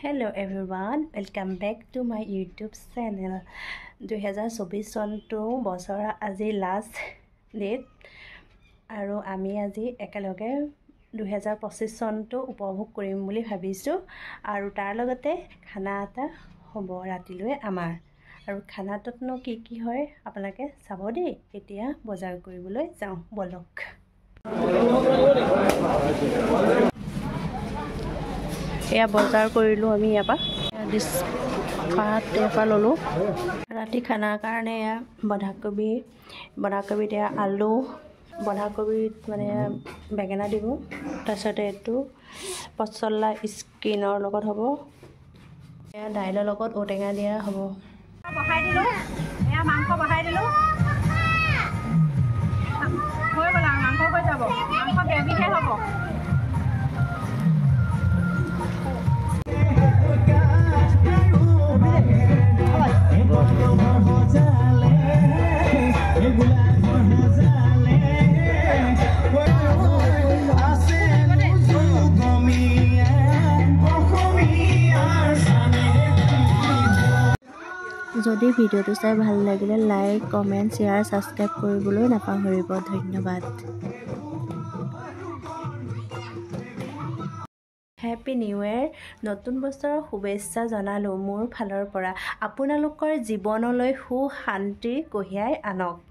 Hello everyone, welcome back to my YouTube channel. 2024 চনটো বছৰ আজি লাষ্ট ডেট আৰু আমি আজি একেলগে 2025 চনটো উপভোগ কৰিম বুলি ভাবিছোঁ আৰু তাৰ লগতে খানা এটা হ'ব ৰাতিলৈ আমাৰ। আৰু খানাটোতনো কি কি হয় আপোনালোকে চাব দেই। এতিয়া বজাৰ কৰিবলৈ যাওঁ ব'লক। এয়া বজাৰ কৰিলোঁ আমি ইয়াৰ পৰা পাত ইয়াৰ পৰা ল'লোঁ। ৰাতি খানাৰ কাৰণে এয়া বন্ধাকবি, বন্ধাকবিত এয়া আলু, বন্ধাকবিত মানে বেঙেনা দিব। তাৰপিছতে এইটো পচলা স্কিনৰ লগত হ'ব, এয়া দাইলৰ লগত ঔটেঙা দিয়া হ'ব। বহাই দিলোঁ, এয়া মাংস বহাই দিলোঁ, হৈ গ'ল আৰু মাংস হৈ যাব। মাংস গ্ৰেভিহে হ'ব। যদি ভিডিঅ'টো চাই ভাল লাগিলে লাইক, কমেণ্ট, শ্বেয়াৰ, ছাবস্ক্ৰাইব কৰিবলৈ নাপাহৰিব। ধন্যবাদ। হেপী নিউ ইয়েৰ, নতুন বছৰৰ শুভেচ্ছা জনালোঁ মোৰ ফালৰ পৰা। আপোনালোকৰ জীৱনলৈ সুখ শান্তি কঢ়িয়াই আনক।